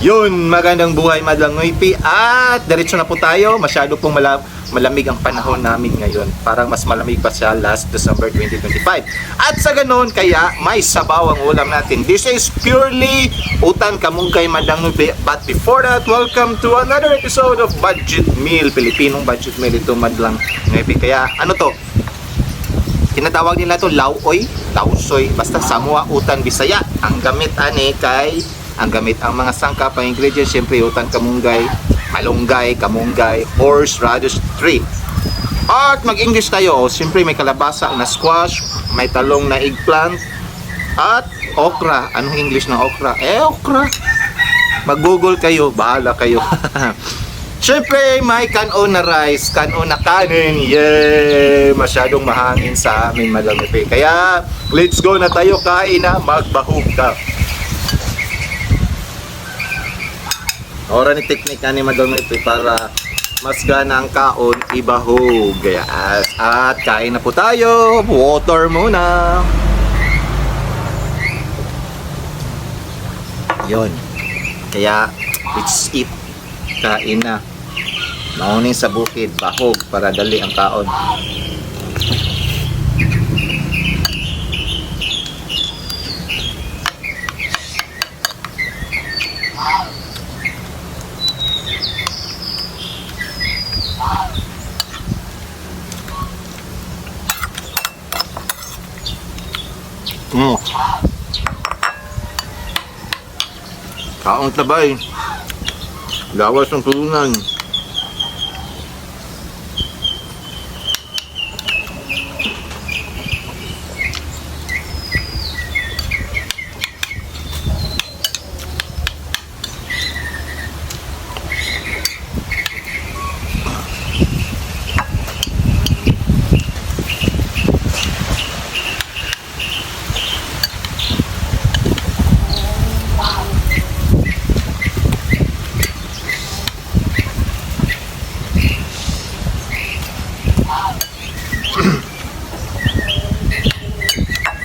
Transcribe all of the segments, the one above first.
Yun, magandang buhay Madlang Noypi. At diretso na po tayo. Masyado pong malamig ang panahon namin ngayon. Parang mas malamig pa siya last December 2025. At sa ganon, kaya may sabaw ang ulam natin. This is purely utan kamunggay Madlang Noypi. But before that, welcome to another episode of Budget Meal. Pilipinong budget meal ito Madlang Noypi. Kaya ano to? Tinatawag nila to lauoy, lausoy, basta Samoa utan Bisaya. Ang gamit ang mga sangkap, ang ingredients, syempre utan kamunggay, malunggay, kamunggay, horseradish tree. At mag-English tayo, syempre may kalabasa na squash, may talong na eggplant, at okra. Anong English ng okra? Okra. Mag-google kayo, bahala kayo. Syempre, may kanon na rice, kanon na kanin. Yay! Masyadong mahangin sa amin, Madlang Noypi. Kaya, let's go na tayo, kain na, magbahog ka. Ora ni teknik ni Madlang Noypi para mas gana ang kaon, ibahog. Yes. At kain na po tayo. Water muna. Yon. Kaya, let's eat. Kain na. Maunin sa bukid, bahog para dali ang kaon. Kaong tabay. Gawas ng tulunan.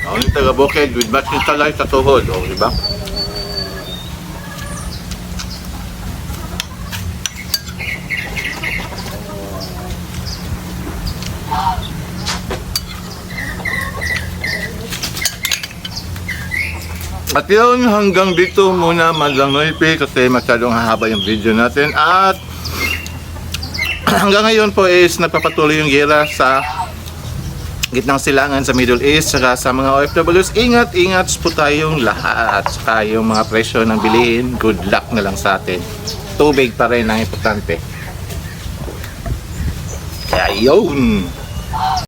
Ang taga-bukid with matching talay sa tuhod, di ba? At yun, hanggang dito muna Madlang Noypi kasi masyadong hahaba yung video natin. At hanggang ngayon po is nagpapatuloy yung gera sa gitnang silangan sa Middle East saka sa mga OFWs. Ingat po tayong lahat. Saka yung mga presyo ng bilihin, good luck na lang sa atin. Tubig pa rin ang importante. Kaya yun!